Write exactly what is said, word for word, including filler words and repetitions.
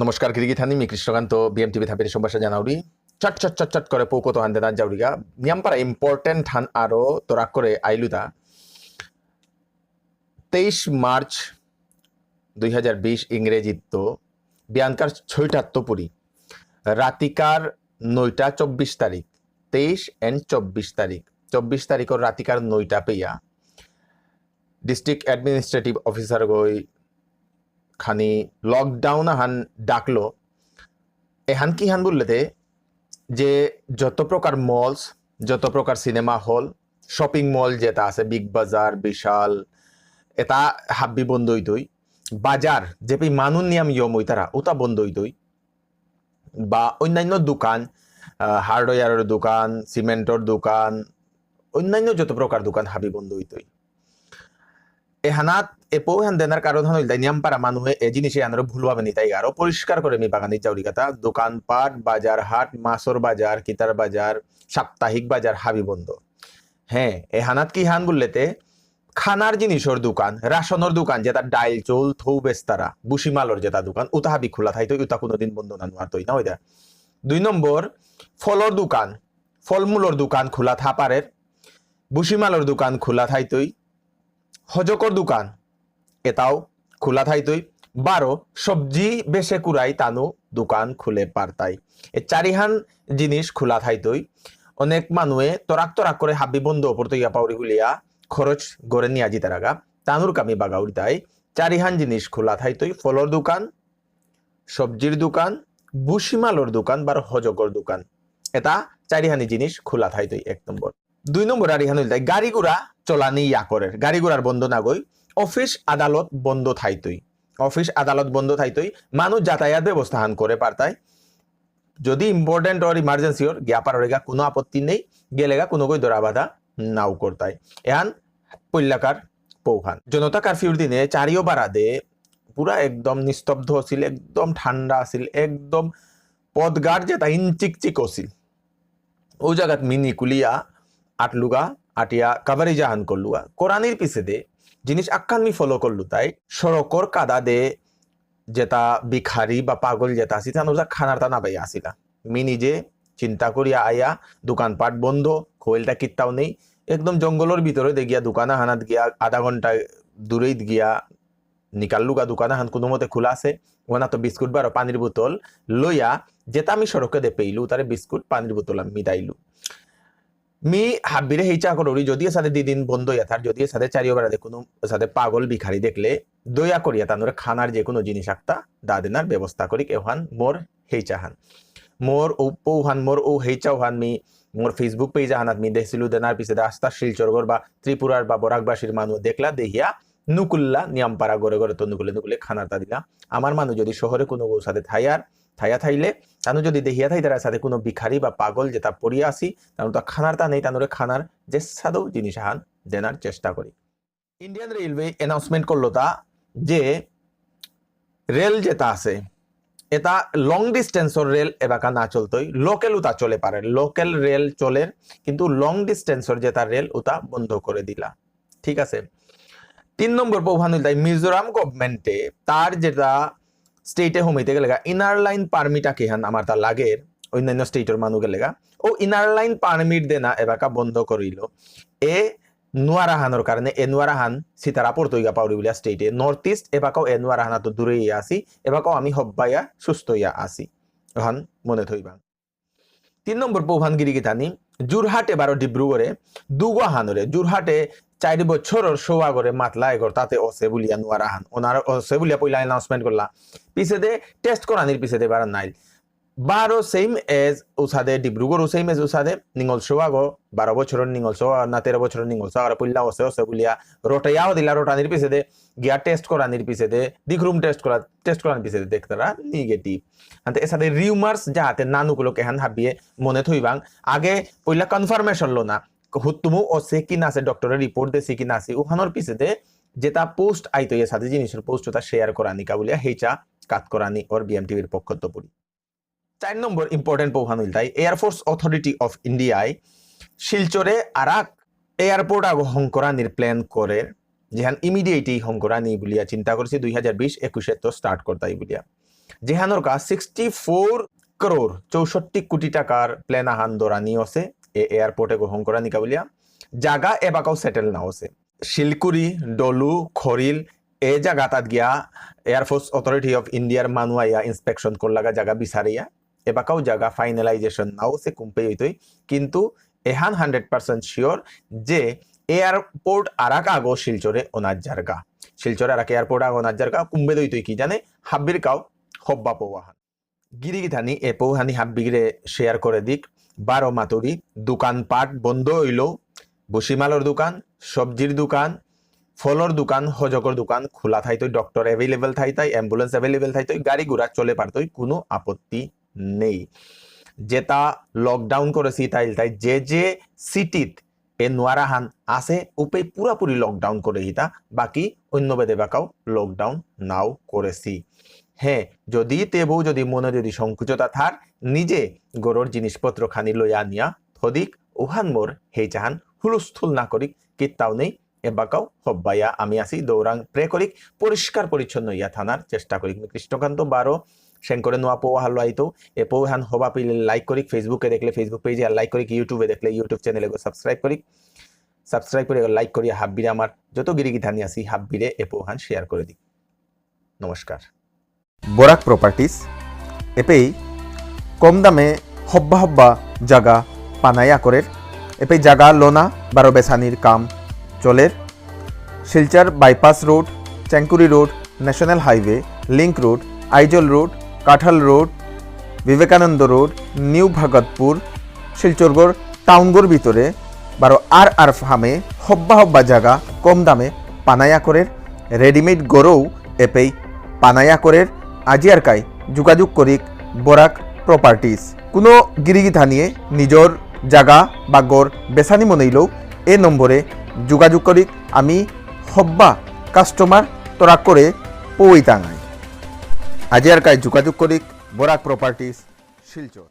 নমস্কার, গিরিগিথানি, মি কৃষ্ণকান্ত, বিএমটিভি থাপিরে সম্ভাষা জানাউরি। চট চট চট চট করে পৌকত হান দেনা যাউরিগা। নিয়ামপারা ইম্পর্টেন্ট হান আরো তরাক করে আইলুতা। তেইশ মার্চ দুই হাজার বিশ ইংরেজিত্ত বিয়ানকার ছয়টাত্ত পুরি, রাতিকার নয়টা চব্বিশ তারিখ, তেইশ and চব্বিশ তারিখ, চব্বিশ তারিখর রাতিকার নয়টা পেয়া ডিস্ট্রিক্ট অ্যাডমিনিস্ট্রেটিভ অফিসার গই খানি লকডাউন আহান ডাকলো। এহান কি হান বললেতে, যে যত প্রকার মলস, যত প্রকার সিনেমা হল, শপিং মল যেটা আছে, বিগ বাজার, বিশাল, এটা হাব্বি বন্ধ হইতই। বাজার, যেপি মানু নিয়াম ইয়ম হইতারা, ওটা বন্ধ হইতই। বা অন্যান্য দোকান, আহ, হার্ডওয়্যারের দোকান, সিমেন্টর দোকান, অন্যান্য যত প্রকার দোকান হাবি বন্ধ হইতই। এহানাত এপো হান দেনার কারণ হান হইল তাই নিয়াম পারা মানুহে এ জিনিসে আনরে ভুলভাবে নিতাই আরো পরিষ্কার করে মি বাগানি যাউরি কথা। দোকানপাট, বাজার হাট, মাছর বাজার, কিতার বাজার, সাপ্তাহিক বাজার হাবি বন্ধ। হ্যাঁ, এহানাত কি হান বললেতে খানার জিনিসর দোকান, রাশনর দোকান, যেটা ডাইল, চৌল, থৌ বেস্তারা, বুসিমালর যেটা দোকান, উতা হাবি খোলা থাইতই, উতা কোনোদিন বন্ধ না নোয়ারতই না ওইটা। দুই নম্বর, ফলর দোকান, ফলমূলর দোকান খোলা থা পারের, বুসিমালর দোকান খোলা থাইতই, হজকর দোকান এটাও খোলা থাইতই, বারো সবজি বেচে কুরাই তানু দোকান খুলে পারতাই। এ চারিহান জিনিস খোলা থাইতই। অনেক মানুয়ে তরাক তরাক করে হাবি বন্ধ ওপর তৈয়া পাউরি বুলিয়া খরচ গরে নিয়া জিতারাগা, তানুর কামি বাগাউরি তাই। চারিহান জিনিস খোলা থাইতই, ফলর দোকান, সবজির দোকান, বুসিমালর দোকান, বারো হজকর দোকান। এটা চারিহানি জিনিস খোলা থাইতই এক নম্বর। দুই নম্বর আরিহান হইল তাই গাড়ি ঘোড়া চলানি ইয়া করের, গাড়ি ঘোড়ার বন্ধ না গই, অফিস আদালত বন্ধ থাইতই, অফিস আদালত বন্ধ থাইতই, মানুষ যাতায়াত ব্যবস্থা হান করে পারতাই। যদি ইম্পর্টেন্ট ওর ইমার্জেন্সি ওর গিয়া পারোরেগা কোনো আপত্তি নেই, গেলেগা কোনো কই দরা বাধা নাও করতাই। এহান পৈলাকার পৌহান। জনতা কারফিউর দিনে চারিও বারাদে পুরা একদম নিস্তব্ধ আছিল, একদম ঠান্ডা আছিল, একদম পদগার যেটা ইনচিকচিক আছিল। ও জাগাত মি নিকুলিয়া আটলুগা, আটিয়া কাভারেজ আহান করলুগা। কোরআনির পিছেদে জিনিস আক্কান মি ফলো করলু তাই। সড়কর কাদাদে যেটা ভিখারি বা পাগল যেটা আছে, তানুর তা খানার তা না পাই আসিলা। মি নিজে চিন্তা করিয়া আয়া, দোকানপাট বন্ধ, খোয়েলটা কিত্তাও নেই। একদম জঙ্গলর ভিতরে দে গিয়া দোকান আহানাত গিয়া আধা ঘন্টা দূরেই গিয়া নিকাললুগা দোকান আহান কোনো মতে খোলা আছে। ওনা তো বিস্কুট বারো পানির বোতল লইয়া যেটা আমি সড়কে দে পেইলু, তারে বিস্কুট পানির বোতল আমি মিটাইলু। মি হাব্বিরে হেইচা করুরি, যদি এসাদে দি দিন বন্ধ ইয়া থার, যদি এসাদে চারিও বেড়াতে কোনো এসাদে পাগল ভিখারি দেখলে, দয়া করিয়া তানুরে খানার যে কোনো জিনিস একটা দা দেনার ব্যবস্থা করি, কেহান মোর হেইচাহান। মোর ও পৌহান, মোর ও হেইচাওহান মি, মোর Facebook পেজ আহানাত মি দেখিলু দেনার পিছে আস্তা শিলচরগর বা ত্রিপুরার বা বরাকবাসীর মানুষ দেখলা দেহিয়া নুকুল্লা নিয়ামপাড়া ঘরে ঘরে তো নুকুলে নুকুলে খানার তা দিলা। আমার মানুষ যদি শহরে কোনো গো সাথে থাইয়ার, থাইয়া থাইলে, তানু যদি দেহিয়া থাইতারা সাথে কোনো ভিখারি বা পাগল যেটা পড়িয়া আসি, তানু তা খানার তা নেই, তানুরে খানার যে সাদৌ জিনিস আহান দেনার চেষ্টা করি। ইন্ডিয়ান রেলওয়ে অ্যানাউন্সমেন্ট করলো তা যে রেল যেটা আছে, এটা লং ডিস্টেন্সর রেল এবাকা না চলতই, লোকাল উতা চলে পারে, লোকাল রেল চলের, কিন্তু লং ডিস্টেন্সর যেটা রেল উতা বন্ধ করে দিলা। ঠিক আছে, তিন নম্বর পৌহান হইল তাই মিজোরাম গভর্নমেন্টে তার যেটা স্টেটে হমিতে গেলেগা ইনার লাইন পারমিট আকেহান আমার তা লাগের, অন্যান্য স্টেটর মানু গেলেগা ও ইনার লাইন পারমিট দেনা এবাকা বন্ধ করিল। এ নুয়ারাহানর কারণে এ নুয়ারাহান সিতারা পড়তইগা পাউরি বুলিয়া স্টেটে নর্থ ইস্ট এবাকাও এ নুয়ারাহানা তো দূরেই আসি, এবাকাও আমি হব্বাইয়া সুস্থইয়া আসি। ওহান মনে থইবাং। তিন নম্বর পৌহান গিরিগিথানি, যোরহাটে বারো ডিব্রুগড়ে দুগো হানরে, যোরহাটে চারি বছরর সোয়াগরে মাতলা এগর তাতে অসে বুলিয়া নুয়ারাহান। ওনার অসে বুলিয়া পইলা অ্যানাউন্সমেন্ট করলা। পিছেদে টেস্ট করানির পিছেদে বারো নাইল। বারো সেম এজ উসাদে, ডিব্রুগড়ও সেম এজ উসাদে, নিঙল সোয়াগো, বারো বছরর নিঙল সোয়াগ না তেরো বছরর নিঙল সোয়াগ, আর পইলা অসে অসে বুলিয়া রটেয়াও দিলা, রটানির পিছেদে গিয়া টেস্ট করানির পিছেদে, দিখরুম টেস্ট করা, টেস্ট করানির পিছেদে দেখতারা নেগেটিভ। আনতে এসাদে রিউমার্স যাহাতে নানুকুলো কেহান হাবিয়ে মনে থইবাং, আগে পইলা কনফার্মেশন লো না, হুত্তুমু অসে কি নাসে, ডক্টরে রিপোর্ট দেসি কি নাসি, উহানোর পিছেদে যেটা পোস্ট আইতো এসাদে জিনিসর পোস্ট ওটা শেয়ার করানি কা বুলিয়া হেইচা কাত করানি ওর বিএমটিভির পক্ষত্ত পুরি। চার নম্বর ইম্পর্টেন্ট পৌহান হইল তাই এয়ারফোর্স অথরিটি অফ ইন্ডিয়ায় শিলচরে আরাক এয়ারপোর্ট আগো হংকরানির প্ল্যান করে, যেহান ইমিডিয়েটলি হংকরানি বুলিয়া চিন্তা করছি, দুই হাজার বিশ একুশে তো স্টার্ট করতাই বুলিয়া। যেহানর কা সিক্সটি ফোর করোড়, চৌষট্টি কোটি টাকার প্ল্যান আহান দরানি আছে এ এয়ারপোর্টে গ্রহণ করানিকা বুলিয়া। জাগা এবাকাও সেটেল না আছে। শিলকুড়ি, ডলু, খরিল এ জাগাতাত গিয়া এয়ারফোর্স অথরিটি অফ ইন্ডিয়ার মানু আইয়া ইন্সপেকশন করলাগা জাগা বিচারিয়া। এবাকাও জাগা ফাইনালাইজেশন না আছে কুম্পে হইতই, কিন্তু এহান হান্ড্রেড পার্সেন্ট শিওর যে এয়ারপোর্ট আরাক আগো শিলচরে অনার জারগা। শিলচরে আরাক এয়ারপোর্ট আগো অনার জারগা কুম্বে দইতই কি জানে হাব্বির কাও হব্বা পৌহান। গিরিগিথানি এ পৌহানি হাব্বিগিরে শেয়ার করে দিক। বারো মাতুরি দোকানপাট বন্ধ হইল, ভুসিমালর দোকান, সবজির দোকান, ফলর দোকান, হজকর দোকান খোলা থাইতই, ডক্টর অ্যাভেলেবল থাইতাই, অ্যাম্বুলেন্স অ্যাভেলেবল থাইতই, গাড়ি ঘোড়া চলে পারতই, কোনো আপত্তি নেই। যেটা লকডাউন করেছি তাই তাই যে যে সিটিত এ নোয়ারাহান আছে উপে পুরাপুরি লকডাউন করে হিতা, বাকি অন্য বেদে বাকাও লকডাউন নাও করেছি। হ্যাঁ, যদি তেবু যদি মনে যদি সংকুচতা থার, নিজে গরুর জিনিসপত্র খানি লইয়া আনিয়া থদিক, ওহান মোর হেইচাহান হুলস্থুল না করিক, কিত্তাও নেই। এবাকাও হব্বাইয়া আমি আসি দৌরাং প্রে করিক, পরিষ্কার পরিচ্ছন্ন ইয়া থানার চেষ্টা করিক। কৃষ্ণকান্ত বারো, সেন করে নোয়া পৌ আহালো আইতো, এ পৌ হান হবা পেলে লাইক করিক, ফেসবুকে দেখলে ফেসবুক পেজে আর লাইক করিক, ইউটিউবে দেখলে ইউটিউব চ্যানেলে সাবস্ক্রাইব করিক, সাবস্ক্রাইব করে লাইক করি হাব্বিরে আমার যত গিরিগিথানি আসি হাব্বিরে এ পৌ হান শেয়ার করে দিক। নমস্কার। বরাক প্রপার্টিজ এপেই কম দামে হব্বা হব্বা জাগা পানায়া করের। এপেই জাগা লোনা বারো বেসানির কাম চলের। Silchar bypass road, Chengkuri road, national highway, link road, Aizawl road, Kathal road, Vivekananda road, new Bhagatpur, শিলচরগর টাউনগর ভিতরে বারো আর আর ফার্মে হব্বা হব্বা জাগা কম দামে পানায়া করের। রেডিমেড গরৌ এপেই পানায়া করের। আজি আর কাই যোগাযোগ করিক বরাক প্রপার্টিজ। কোনো গিরিগিথানিয়ে নিজর জাগা বা গর বেসানি মনেইলেও এ নম্বরে যোগাযোগ করিক। আমি হব্বা কাস্টমার তরাক করে পৌই তাঙাই। আজি আর কাই যোগাযোগ করিক বরাক প্রপার্টিজ শিলচর।